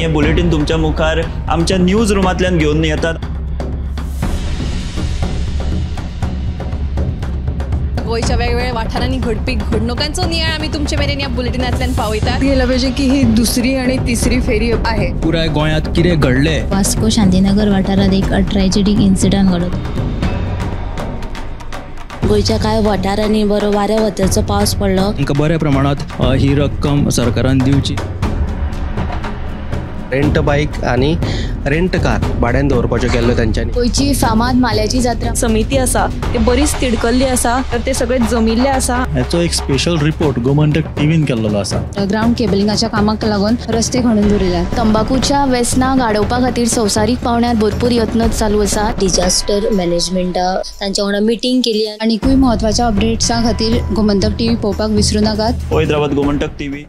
हे बुलेटीन तुमच्या मुखार आमच्या न्यूज रुमांतल्यान घेवन येतात। गोंयच्या वेगवेगळ्या वाठारांनी घडपी घडणुकांचो नियाळ आमी तुमचे मेरेन ह्या बुलेटिनांतल्यान पावयतात। गेला पाहिजे की ही दुसरी आणि तिसरी फेरी आहे। पुराय गोंयांत कितें घडलें। वास्को शांतीनगर वाठारांत एक ट्रॅजेडीक इन्सिडंट घडलो। गोंयच्या कांय वाठारांनी बरो वाऱ्या वताचो पावस पडलो। तांकां बऱ्या प्रमाणांत ही रक्कम सरकारान दिवची। रेंट बाईक आनी रेंट कार भाड्यान दवरपाच्यो केल्ल्यो तांच्यांनी। गोंयची फामाद माल्याची जात्रा समिती आसा ते बरीच तिडकल्ली आसा, तर ते सगळे जमिल्ले आसा। हाचो एक स्पेशल रिपोर्ट गोमंतक टीव्हीन केल्लो आसा। ग्राउंड केबलिंगाच्या कामाक लागून रस्ते खणून दवरिल्यात। तंबाकूच्या व्यसनाक आडोवपा खातीर संवसारीक पावंड्यार भरपूर यत्न चालू आसा। डिजास्टर मॅनेजमेंटा तांच्या वांगडा मिटींग केली। आनीकूय म्हत्वाच्या अपडेट्सां खातीर गोमंतक टीव्ही पळोवपाक विसरूं नाकात। पळयत रावात गोमंतक टीव्ही।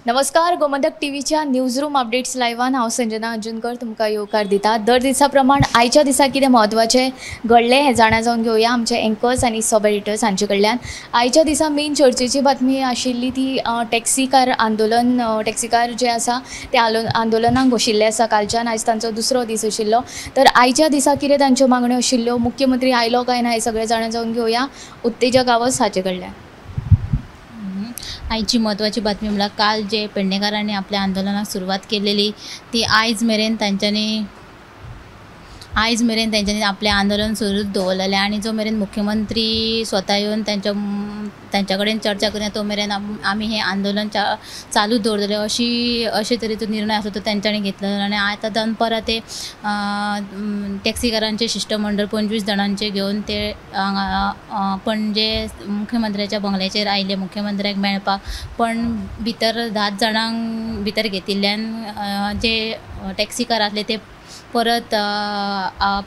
नमस्कार, गोमंतक टीव्हीच्या न्यूज रूम अपडेट्स लायव्हान हांव संजना अंजुनकर तुमकां येवकार दिता। दर दिसा प्रमाण आयच्या दिसा कितें म्हत्वाचें घडलें हें जाणा जावन घेवया आमचे एंकर्स आनी सब एडिटर्स हांचे कडल्यान। आयच्या दिसा मेन चर्चेची बातमी आशिल्ली ती टॅक्सीकार आंदोलन। टॅक्सीकार जे आसा ते आंदोलनाक बशिल्ले आसा कालच्यान, आयज तांचो दुसरो दीस आशिल्लो। तर आयच्या दिसा कितें तांच्यो मागण्यो आशिल्ल्यो, मुख्यमंत्री आयलो काय ना हें सगळें जाणा जावन घेवया उत्तेजक गांवस हाचे कडल्यान। आयची म्हत्वाची बातमी म्हळ्यार काल जे पेडणेकारांनी आपल्या आंदोलनाक सुरवात केलेली ती आयज मेरेन तांच्यांनी आपलें आंदोलन सुरूच दवरलेलें आनी जो मेरेन मुख्यमंत्री स्वता येवन तांच्या कडेन चर्चा करिना तो मेरेन आमी हें आंदोलन चालूच दवरतले अशे तरेचो निर्णय आसा तो तांच्यांनी घेतलो। आनी आतां दनपरां ते टॅक्सीकारांचें शिश्टमंडळ 25 जाणांचें घेवन ते हांगा पणजे मुख्यमंत्र्याच्या बंगल्याचेर आयले मुख्यमंत्र्याक मेळपाक, पण भितर 10 जाणांक भितर घेतिल्ल्यान जे टॅक्सीकार आसले ते परत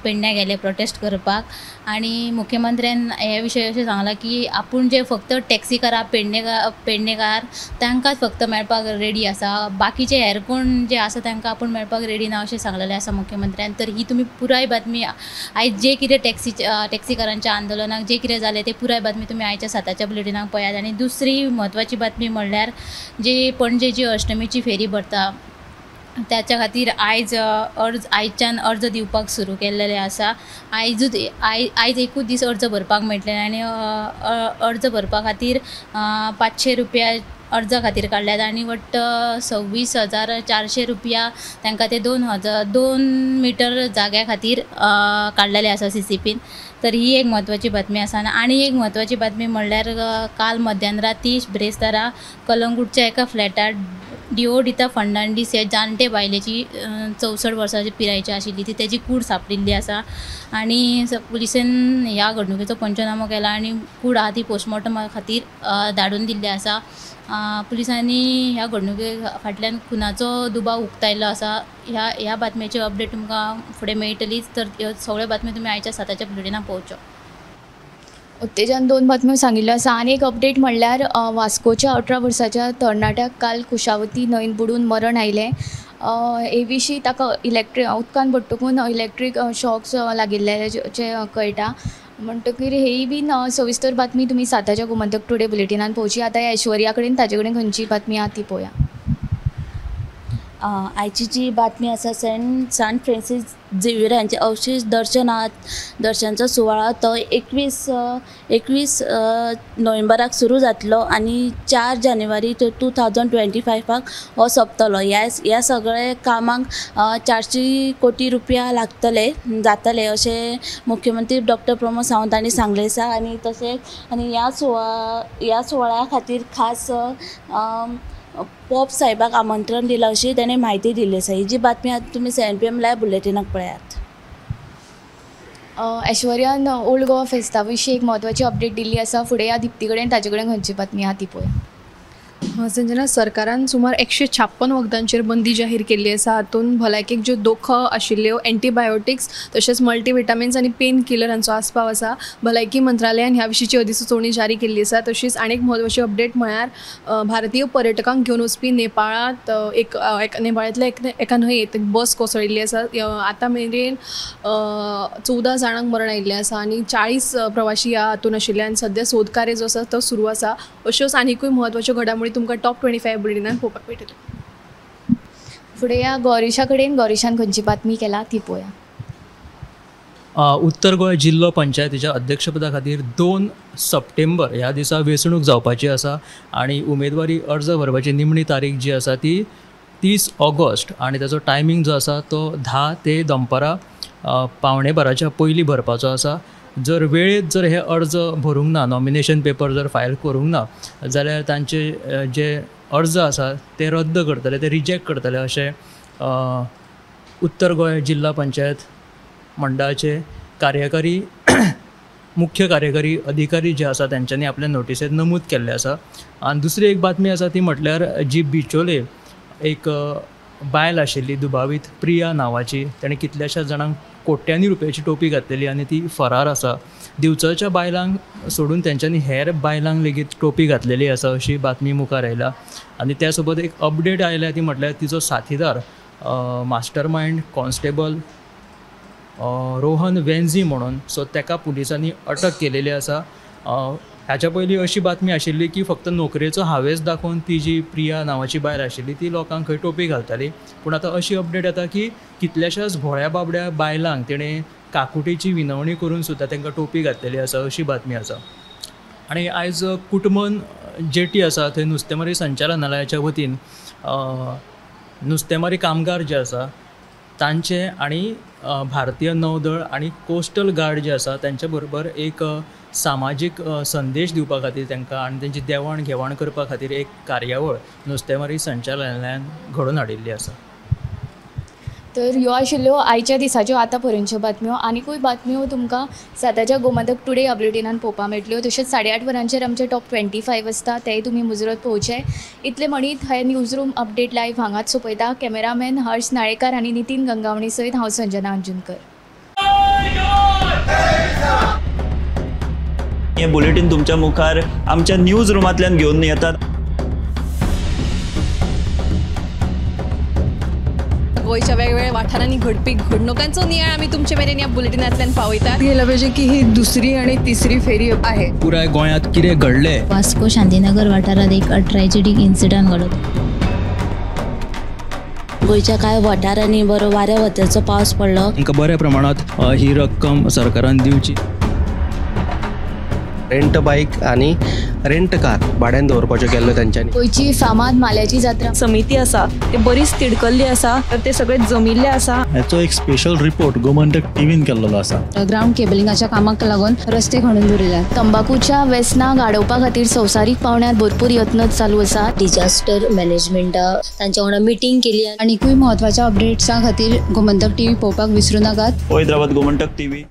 पेडण्या गेले प्रोटेस्ट करपाक। आनी मुख्यमंत्र्यान हे विशय अशें सांगलां की आपूण जे फक्त टॅक्सीकारां पेडणेकार तांकांच फक्त मेळपाक रेडी आसा, बाकीचे हेर कोण जे आसा तांकां आपूण मेळपाक रेडी ना अशें सांगलेलें आसा मुख्यमंत्र्यान। तर ही तुमी पुराय बातमी आयज जे कितें टॅक्सीकारांच्या आंदोलनाक जे कितें जालें ते पुराय बातमी तुमी आयच्या 7च्या बुलेटिनाक पळयात। आनी दुसरी म्हत्वाची बातमी म्हणल्यार जी पणजेची अष्टमीची फेरी भरता त्याच्या खातीर आयज आयच्यान अर्ज दिवपाक सुरू केल्लेले आसा। आयज एकूच दीस अर्ज भरपाक मेळटले आनी अर्ज भरपा खातीर 500 रुपया अर्जा खातीर काडल्यात आनी वट्ट 26,400 रुपया तांकां ते 2 मिटर जाग्या खातीर काडलेले आसा CCPन। तर ही एक म्हत्वाची बातमी आसा। आनी एक म्हत्वाची बातमी म्हणल्यार काल मध्यान राती ब्रेस्तारा कलंगूटच्या एका फ्लॅटार डिओडिता फर्नांडीस ह्या जाणटे बायलेची 64 वर्सांची पिरायेची आशिल्ली ती तेजी कूड सांपडिल्ली आसा आनी पुलिसेन ह्या घडणुकेचो पंचनामो केला आनी कूड आहा ती पोस्टमॉर्टमा खातीर धाडून दिल्ली आसा। पुलिसांनी ह्या घडणुके फाटल्यान खुनाचो दुबाव उक्तायल्लो आसा। ह्या बातमेची अपडेट तुमकां फुडें मेळटलीच। तर ह्यो सगळ्यो बातम्यो तुमी आयच्या 7च्या बुलेटिनाक पळोवच्यो। उत्तेजन 2 बातम्यो सांगिल्ल्यो आसा। आनी एक अपडेट म्हणल्यार वास्कोच्या 18 वर्साच्या तरणाट्याक काल कुशावती न्हंयेंत बुडून मरण आयलें। हे विशीं ताका इलेक्ट्रीक उदकान पडटकून इलेक्ट्रीक शॉक्स लागिल्ल्याचें कळटा। म्हणटकीर हेय बीन सविस्तर बातमी तुमी 7च्या गोमंतक टुडे बुलेटिनान पळोवची। आतां ऐश्वर्या कडेन ताजे कडेन खंयची बातमी आहा ती पळोवया। आयची जी बातमी आसा सेंट फ्रांसीस झेवियर हांचे अवशेश दर्शन आहा, दर्शनाचो सुवाळो तो 21 नोव्हेंबराक सुरू जातलो आनी 4 जानेवारी 2025 हो सोंपतलो। ह्या सगळे कामाक 400 कोटी रुपया लागतले जातले अशें मुख्यमंत्री डॉक्टर प्रमोद सावंत हांणी सांगलें आसा। आनी तशेंच आनी ह्या सुवाळ्या खातीर खास पॉप साहेबाक आमंत्रण दिलां अशी ताणें म्हायती दिल्ली आसा। ही जी बातमी आतां तुमी 7 PM live बुलेटिनाक पळयात। ऐश्वर्यान ओल्ड गोवा फेस्ता विशीं एक म्हत्वाची अपडेट दिल्ली आसा। फुडें ह्या दिप्ती कडेन ताजे कडेन खंयची बातमी आहा ती पळोवया। संजना, सरकारान सुमार 156 वखदांचेर बंदी जाहीर केल्ली आसा। हातूंत भलायकेक ज्यो दोखो आशिल्ल्यो एंटीबायोटिक्स तशेंच मल्टीविटामिन्स आनी पेन किलर हांचो आस्पाव आसा। भलायकी मंत्रालयान ह्या विशींची अधिसुचोवणी जारी केल्ली आसा। तशीच आनीक म्हत्वाची अपडेट म्हळ्यार भारतीय पर्यटकांक घेवन वचपी नेपाळांत नेपाळांतल्या एका न्हंयेंत बस कोसळिल्ली आसा। आतां मेरेन 14 जाणांक मरण आयिल्लें आसा आनी 40 प्रवाशी ह्या हातूंत आशिल्ले आनी सद्या सोद कार्य जो आसा तो सुरू आसा। अश्योच आनिकूय म्हत्वाच्यो घडामोडी तुमकां टॉप 25 बुलेटिनान पळोवपाक मेळटल्यो। फुडें या गौरीशा कडेन, गौरीशान खंयची बातमी केला ती पळोवया. उत्तर गोंय जिल्लो पंचायतीच्या अध्यक्षपदा खातीर 2 सप्टेंबर ह्या दिसा वेंचणूक जावपाची आसा आनी उमेदवारी अर्ज भरपाची निमणी तारीख जी आसा ती 30 ऑगस्ट आनी ताचो टायमींग जो आसा तो 10 ते दनपारां 11:45 पयलीं भरपाचो आसा. जर वेळेत जर हे अर्ज भरूंक ना, नॉमिनेशन पेपर जर फायल करूंक ना जाल्यार तांचे जे अर्ज आसा ते रद्द करतले, ते रिजेक्ट करतले अशें उत्तर गोंय जिल्हा पंचायत मंडळाचे कार्यकारी मुख्य कार्यकारी अधिकारी जे आसा तेंच्यांनी आपल्या नोटिसेंत नमूद केल्लें आसा. आनी दुसरी एक बातमी आसा ती म्हटल्यार जी बिचोले एक बायल आशिल्ली दुबावीत प्रिया नांवाची, ताणें कितल्याशाच जाणांक कोट्यांनी रुपयाची टोपी घातलेली आनी ती फरार आसा. दिवचलच्या बायलांक सोडून तेंच्यांनी हेर बायलांक लेगीत टोपी घातलेली आसा अशी बातमी मुखार आयल्या. आनी त्या सोबत एक अपडेट आयल्या ती म्हटल्यार तिचो साथीदार मास्टर मायंड कॉन्स्टेबल रोहन वेन्झी म्हणून, सो तेका पुलिसांनी अटक केलेली आसा. हाच्या पयलीं अशी बातमी आशिल्ली की फक्त नोकरेचो हावेस दाखोवन ती जी प्रिया नांवाची बायल आशिल्ली ती लोकांक खंय टोपी घालताली, पूण आतां अशी अपडेट येता की कितल्याशाच भोळ्या बाबड्या बायलांक तेणें काकुटेची विनवणी करून सुद्दां तांकां टोपी घातलेली आसा अशी बातमी आसा. आनी आयज कुटमन जेटी आसा थंय नुस्तेमारी संचालनालयाच्या वतीन नुस्तेमारी कामगार जे आसा तांचे आनी भारतीय नौदळ आनी कोस्टल गार्ड जे आसा तांच्या बरोबर एक सामाजीक संदेश दिवपा खातीर तांकां आनी तेंची देवाण घेवाण करपा खातीर एक कार्यावळ नुस्तेमारी संचालनालयान घडोवन हाडिल्ली आसा. तर ह्यो आशिल्ल्यो आयच्या दिसाच्यो आतां पर्यंतच्यो बातम्यो. आनिकूय बातम्यो तुमकां 7च्या गोमंतक टुडे ह्या बुलेटिनान पळोवपाक मेळटल्यो. तशेंच 8:30 वरांचेर आमचे टॉप 25 आसता, तेय तुमी मुजरत पळोवचे. इतले म्हणीत हे न्यूज रूम अपडेट लायव्ह हांगाच सोंपयता. कॅमेरामॅन हर्ष नाळेकार आनी नितीन गंगावणी सयत हांव संजना अंजुनकर. हे बुलेटीन तुमच्या मुखार आमच्या न्यूज रुमांतल्यान घेवन येतात. गोंयच्या वेगवेगळ्या वाठारांनी घडपी घडणुकांचो नियाळ आमी तुमचे मेरेन ह्या बुलेटिनांतल्यान पावयतात. गेलं पाहिजे की ही दुसरी आणि तिसरी फेरी आहे. पुराय गोंयांत कितें घडलें, वास्को शांतीनगर वाठारांत एक ट्रॅजेडीक इन्सिडंट घडलो. गोंयच्या कांय वाठारांनी बरो वाऱ्या वताचो पावस पडलो. तांकां बऱ्या प्रमाणांत ही रक्कम सरकारान दिवची. रेंट बायक आनी रेंट कार भाड्यान दवरपाच्यो केल्ल्यो तेंच्यांनी. गोंयची फामाद माल्याची जात्रा समिती आसा ते बरीच तिडकल्ली आसा, तर ते सगळे जमिल्ले आसा. हाचो एक स्पेशल रिपोर्ट गोमंतक टीव्हीन केल्लो आसा. ग्रावंड केबलिंगाच्या कामाक लागून रस्ते खणून दवरिल्यात. तंबाकूच्या वेसनाक आडोवपा खातीर संवसारीक पावंड्यार भरपूर यत्न चालू आसात. डिजास्टर मॅनेजमेंटा तांच्या वांगडा मिटींग केली. आनिकूय म्हत्वाच्या अपडेट्सां खातीर गोमंतक टीव्ही पळोवपाक विसरू नाकात. पळयत रावात गोमंतक टीव्ही.